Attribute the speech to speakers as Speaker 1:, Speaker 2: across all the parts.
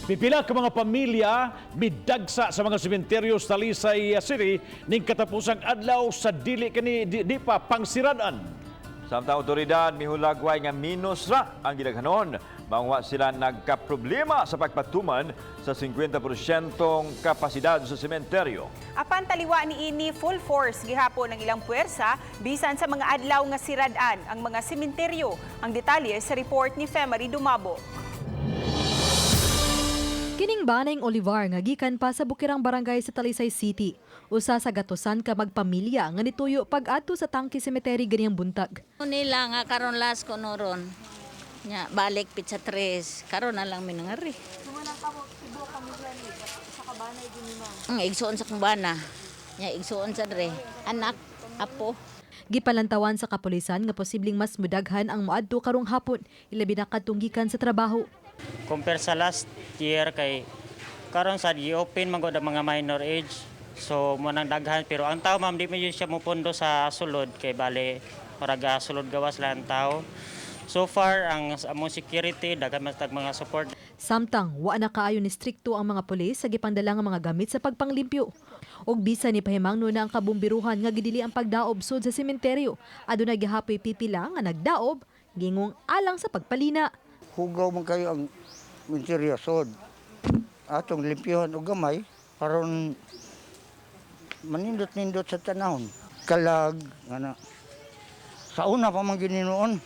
Speaker 1: Pipila ka mga pamilya midagsa sa mga sementeryo sa Talisay City ning katapusang adlaw sa dili kini di pa pangsiradan.
Speaker 2: Samtang otoridad mihulagway nga minus ra ang gidaghanon. Mangwa sila nagkaproblema sa pagpatuman sa 50% kapasidad sa sementeryo.
Speaker 3: Apan taliwa ni ini, full force gihapon ang ilang puwersa bisan sa mga adlaw nga siradan ang mga sementeryo. Ang detalye sa report ni Femary Dumabo.
Speaker 4: Kining Baneng Olivar nga gikan pa sa Bukirang Barangay sa Talisay City. Usa sa gatusan ka magpamilya nga nituyo pag-adto sa Tangke Cemetery ganiyang buntag.
Speaker 5: Nila nga karon last ko noron. Nya balik pitsa tres. Karon na lang minangari. Ang igsuon sa kong bana. Nya igsuon sa dre. Anak, apo.
Speaker 4: Gipalantawan sa kapulisan nga posibleng mas mudaghan ang moadto karong hapon, ilabi na kadtong gikan sa trabaho.
Speaker 6: Compare sa last year kay karon sa gi-open man gud ang mga minor age, so mo nang daghan, pero ang tao, ma'am, di man yun siya mupundo sa sulod kay bale murag sulod gawas lang ang tao. So far ang among security, daghan man tag mga support.
Speaker 4: Samtang wa na kaayo ni strikto ang mga pulis sa gipangdala nga mga gamit sa pagpanglimpyo. Og bisan ni pahimangno na ang kabumbiruhan nga gidili ang pagdaob sud sa sementeryo, aduna gihapoy pipila nga nagdaob gingong alang sa pagpalina.
Speaker 7: Hugaw man kayo ang interior sod. Atong limpyohan og gamay aron manindot-nindot sa tanahon. Kalag ngana. Sa una pa man gininuon.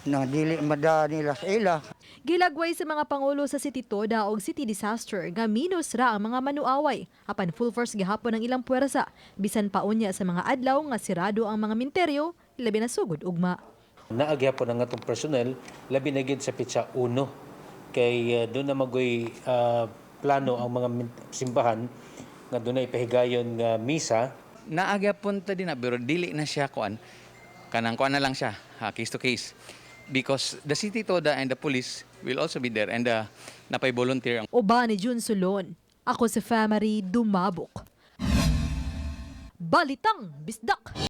Speaker 7: Na dili mada nila sa ila.
Speaker 4: Gilagway sa mga pangulo sa City Toda og City Disaster nga minus ra ang mga manuaway apan full force gihapon ang ilang puwersa bisan pa unya sa mga adlaw nga sirado ang mga minteryo, labi na sugod ugma.
Speaker 8: Naa gyapon ang atong personnel, labi na gyud sa pitsa 1 kay doon na magoy plano ang mga simbahan nga doon na ipahigayon nga misa.
Speaker 9: Naa gyapon ta din na, pero dili na siya kuan, kanang kuan na lang siya ha, case to case, because the city toda and the police will also be there and the napay volunteer.
Speaker 4: Uban ni June Solon. Ako si Famary Dumabok. Balitang Bisdak!